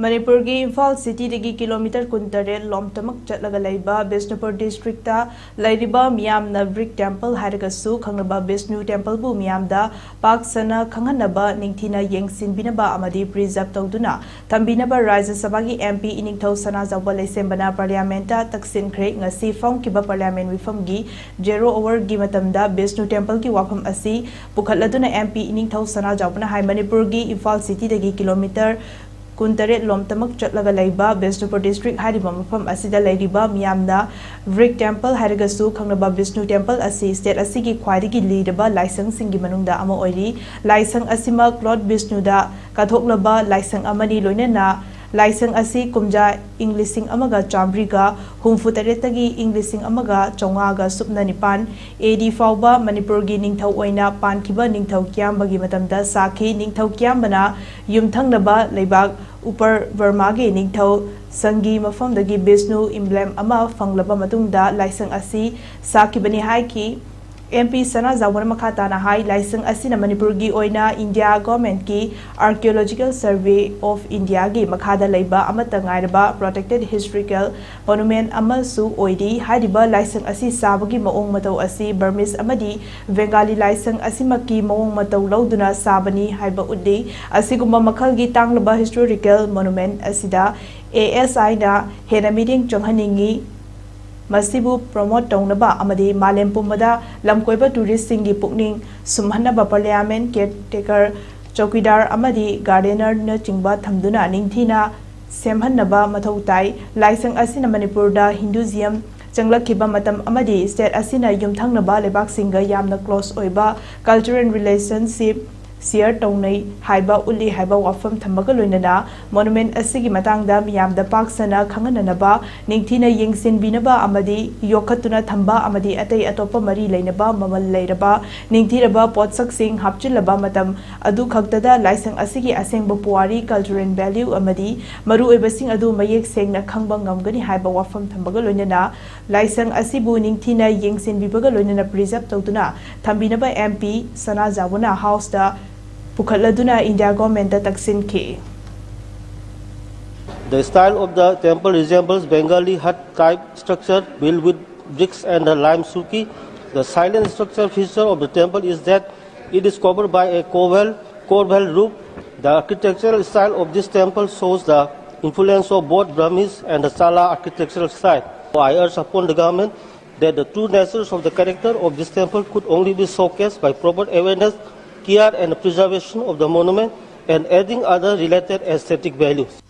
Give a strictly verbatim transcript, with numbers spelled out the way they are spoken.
ꯃꯅꯤꯄꯨꯔꯒꯤ ꯏꯝꯐꯥꯜ ꯁꯤꯇꯤꯗꯒꯤ ꯀꯤꯂꯣꯃꯤꯇꯔ ꯀꯨꯟꯇꯔꯦꯠ ꯂꯣꯝꯇꯃꯛ ꯆꯠꯂꯒ ꯂꯩꯕ ꯕꯤꯁꯅꯨꯄꯨꯔ ꯗꯤꯁꯇ꯭ꯔꯤꯛꯇ ꯂꯩꯔꯤꯕ ꯃꯤꯌꯥꯝꯅ ꯕ꯭ꯔꯤꯛ ꯇꯦꯝꯄꯜ ꯍꯥꯏꯔꯒꯁꯨ ꯈꯪꯅꯕ ꯕꯤꯁꯅꯨ ꯇꯦꯝꯄꯜꯕꯨ ꯃꯤꯌꯥꯝꯗ ꯄꯥꯛ ꯁꯟꯅ ꯈꯪꯍꯟꯅꯕ, ꯅꯤꯡꯊꯤꯅ ꯌꯦꯡꯁꯤꯟꯕꯤꯅꯕ ꯑꯃꯗꯤ ꯄ꯭ꯔꯤꯖꯥꯔꯚ ꯇꯧꯗꯨꯅ ꯊꯝꯕꯤꯅꯕ ꯔꯥꯖ꯭ꯌ ꯁꯚꯥꯒꯤ ꯑꯦꯝ ꯄꯤ ꯏꯅꯤꯡꯊꯧ ꯁꯅꯥꯖꯥꯎꯕ ꯂꯩꯁꯦꯝꯕꯅ ꯄꯥꯔꯂꯤꯌꯥꯃꯦꯟꯠꯇ ꯇꯛꯁꯤꯟꯈ꯭ꯔꯦ꯫ ꯉꯁꯤ ꯐꯝꯈꯤꯕ ꯄꯥꯔꯂꯤꯌꯥꯃꯦꯟꯠ ꯃꯤꯐꯝꯒꯤ ꯖꯦꯔꯣ ꯑꯋꯥꯔꯒꯤ ꯃꯇꯝꯗ ꯕꯤꯁꯅꯨ ꯇꯦꯝꯄꯜꯒꯤ ꯋꯥꯐꯝ ꯑꯁꯤ ꯄꯨꯈꯠꯂꯗꯨꯅ ꯑꯦꯝ ꯄꯤ ꯏꯅꯤꯡꯊꯧ ꯁꯅꯥꯖꯥꯎꯕꯅ ꯍꯥꯏ, ꯃꯅꯤꯄꯨꯔꯒꯤ ꯏꯝꯐꯥꯜ ꯁꯤꯇꯤꯗꯒꯤ ꯀꯤꯂꯣꯃꯤꯇꯔ ꯀꯨꯟꯇꯔꯦꯠ ꯂꯣꯝꯇꯃꯛ ꯆꯠꯂꯒ ꯂꯩꯕ ꯕꯤꯁꯅꯨꯄꯨꯔ ꯗꯤꯁꯇ꯭ꯔꯤꯛ ꯍꯥꯏꯔꯤꯕ ꯃꯐꯝ ꯑꯁꯤꯗ ꯂꯩꯔꯤꯕ ꯃꯤꯌꯥꯝꯅ ꯕ꯭ꯔꯤꯛ ꯇꯦꯝꯄꯜ ꯍꯥꯏꯔꯒꯁꯨ ꯈꯪꯅꯕ ꯕꯤꯁꯅꯨ ꯇꯦꯝꯄꯜ ꯑꯁꯤ ꯁ꯭ꯇꯦꯠ ꯑꯁꯤꯒꯤ ꯈ꯭ꯋꯥꯏꯗꯒꯤ ꯂꯤꯔꯕ ꯂꯥꯏꯁꯪꯁꯤꯡꯒꯤ ꯃꯅꯨꯡꯗ ꯑꯃ ꯑꯣꯏꯔꯤ꯫ ꯂꯥꯏꯁꯪ ꯑꯁꯤꯃꯛ ꯂꯣꯔꯗ ꯕꯤꯁꯅꯨꯗ ꯀꯠꯊꯣꯛꯂꯕ ꯂꯥꯏꯁꯪ ꯑꯃꯅꯤ꯫ ꯂꯣꯏꯅꯅ ꯂꯥꯏꯁꯪ ꯑꯁꯤ ꯀꯨꯝꯖꯥ ꯏꯪ ꯂꯤꯁꯤꯡ ꯑꯃꯒ ꯆꯥꯃꯔꯤꯒ ꯍꯨꯝꯐꯨ ꯇꯔꯦꯠꯇꯒꯤ ꯏꯪ ꯂꯤꯁꯤꯡ ꯑꯃꯒ ꯆꯥꯃꯉꯥꯒ ꯁꯨꯞꯅ ꯅꯤꯄꯥꯟ ꯑꯦ ꯗꯤ ꯐꯥꯎꯕ ꯃꯅꯤꯄꯨꯔꯒꯤ ꯅꯤꯡꯊꯧ ꯑꯣꯏꯅ ꯄꯥꯟꯈꯤꯕ ꯅꯤꯡꯊꯧ ꯀꯤꯌꯥꯝꯕꯒꯤ ꯃꯇꯝꯗ ꯁꯥꯈꯤ꯫ ꯅꯤꯡꯊꯧ ꯀꯤꯌꯥꯝꯕꯅ ꯌꯨꯝꯊꯪꯅꯕ ꯂꯩꯕꯥꯛ ꯎꯄꯔ ꯕꯔꯃꯥꯒꯤ ꯅꯤꯡꯊꯧ ꯁꯪꯒꯤ ꯃꯐꯝꯗꯒꯤ ꯕꯤꯁꯅꯨ emblem ꯑꯃ ꯐꯪꯂꯕ ꯃꯇꯨꯡꯗ ꯂꯥꯏꯁꯪ ꯑꯁꯤ ꯁꯥꯈꯤꯕꯅꯤ ꯍꯥꯏꯈꯤ꯫ ꯑꯦꯝ ꯄꯤ ꯁꯅꯥꯖꯥꯎꯕꯅ ꯃꯈꯥ ꯇꯥꯅ ꯍꯥꯏ, ꯂꯥꯏꯁꯪ ꯑꯁꯤꯅ ꯃꯅꯤꯄꯨꯔꯒꯤ ꯑꯣꯏꯅ ꯏꯟꯗꯤꯌꯥ ꯒꯣꯔꯃꯦꯟꯠꯀꯤ Archaeological Survey of Indiaꯒꯤ ꯃꯈꯥꯗ ꯂꯩꯕ ꯑꯃꯠꯇ ꯉꯥꯏꯔꯕ protected historical monument ꯑꯃꯁꯨ ꯑꯣꯏꯔꯤ꯫ ꯍꯥꯏꯔꯤꯕ ꯂꯥꯏꯁꯪ ꯑꯁꯤ ꯁꯥꯕꯒꯤ ꯃꯑꯣꯡ ꯃꯇꯧ ꯑꯁꯤ ꯕꯔꯃꯤꯁ ꯑꯃꯗꯤ ꯕꯦꯡꯒꯥꯂꯤ ꯂꯥꯏꯁꯪ ꯑꯁꯤꯃꯛꯀꯤ ꯃꯑꯣꯡ ꯃꯇꯧ ꯂꯧꯗꯨꯅ ꯁꯥꯕꯅꯤ ꯍꯥꯏꯕ ꯎꯠꯂꯤ꯫ ꯑꯁꯤꯒꯨꯝꯕ ꯃꯈꯜꯒꯤ ꯇꯥꯡꯂꯕ historical monument ꯑꯁꯤꯗ ꯑꯦ ꯑꯦꯁ ꯑꯥꯏꯅ ꯍꯦꯟꯅ ꯃꯤꯠꯌꯦꯡ ꯆꯪꯍꯟꯅꯤꯡꯏ꯫ ꯃꯁꯤꯕꯨ promote ꯇꯧꯅꯕ ꯑꯃꯗꯤ ꯃꯥꯂꯦꯝ ꯄꯨꯝꯕꯗ ꯂꯝꯀꯣꯏꯕ touristꯁꯤꯡꯒꯤ ꯄꯨꯛꯅꯤꯡ ꯁꯨꯝꯍꯠꯅꯕ parliament caretaker, ꯆꯧꯀꯤꯗꯥꯔ ꯑꯃꯗꯤ gardenerꯅꯆꯤꯡꯕ ꯊꯝꯗꯨꯅ ꯅꯤꯡꯊꯤꯅ ꯁꯦꯝꯍꯟꯅꯕ ꯃꯊꯧ ꯇꯥꯏ꯫ ꯂꯥꯏꯁꯪ ꯑꯁꯤꯅ ꯃꯅꯤꯄꯨꯔꯗ Hinduism ꯆꯪꯂꯛꯈꯤꯕ ꯃꯇꯝ ꯑꯃꯗꯤ state ꯑꯁꯤꯅ ꯌꯨꯝꯊꯪꯅꯕ ꯂꯩꯕꯥꯛꯁꯤꯡꯒ ꯌꯥꯝꯅ close ꯑꯣꯏꯕ cultural relationship share ꯇꯧꯅꯩ ꯍꯥꯏꯕ ꯎꯠꯂꯤ ꯍꯥꯏꯕ ꯋꯥꯐꯝ ꯊꯝꯕꯒ ꯂꯣꯏꯅꯅ monument ꯑꯁꯤꯒꯤ ꯃꯇꯥꯡꯗ ꯃꯤꯌꯥꯝꯗ ꯄꯥꯛ ꯁꯟꯅ ꯈꯪꯍꯟꯅꯅꯕ, ꯅꯤꯡꯊꯤꯅ ꯌꯦꯡꯁꯤꯟꯕꯤꯅꯕ ꯑꯃꯗꯤ ꯌꯣꯛꯈꯠꯇꯨꯅ ꯊꯝꯕ ꯑꯃꯗꯤ ꯑꯇꯩ ꯑꯇꯣꯞꯄ ꯃꯔꯤ ꯂꯩꯅꯕ ꯃꯃꯜ ꯂꯩꯔꯕ ꯅꯤꯡꯊꯤꯔꯕ ꯄꯣꯠꯁꯛꯁꯤꯡ ꯍꯥꯞꯆꯤꯜꯂꯕ ꯃꯇꯝ ꯑꯗꯨ ꯈꯛꯇꯗ ꯂꯥꯏꯁꯪ ꯑꯁꯤꯒꯤ ꯑꯁꯦꯡꯕ ꯄꯨꯋꯥꯔꯤ, cultural value ꯑꯃꯗꯤ ꯃꯔꯨꯑꯣꯏꯕꯁꯤꯡ ꯑꯗꯨ ꯃꯌꯦꯛ ꯁꯦꯡꯅ ꯈꯪꯕ ꯉꯝꯒꯅꯤ ꯍꯥꯏꯕ ꯋꯥꯐꯝ ꯊꯝꯕꯒ ꯂꯣꯏꯅꯅ ꯂꯥꯏꯁꯪ ꯑꯁꯤꯕꯨ ꯅꯤꯡꯊꯤꯅ ꯌꯦꯡꯁꯤꯟꯕꯤꯕꯒ ꯂꯣꯏꯅꯅ preserve ꯇꯧꯗꯨꯅ ꯊꯝꯕꯤꯅꯕ ꯑꯦꯝ ꯄꯤ ꯁꯅꯥꯖꯥꯎꯕꯅ Houseꯇ ꯄꯨꯈꯠꯂꯗꯨꯅ ꯏꯟꯗꯤꯌꯥ ꯒꯣꯔꯃꯦꯟꯠꯇ ꯇꯛꯁꯤꯟꯈꯤ꯫ The style of the temple resembles Bengali hut type structure built with bricks and a lime suki. The silent structure feature of the temple is that it is covered by a korbel, korbel roof. The architectural style of this temple shows the influence of both Brahmese and the Chala architectural style. I urge upon the government that the true natures of the character of this temple could only be showcased by proper awareness, care and preservation of the monument and adding other related aesthetic values.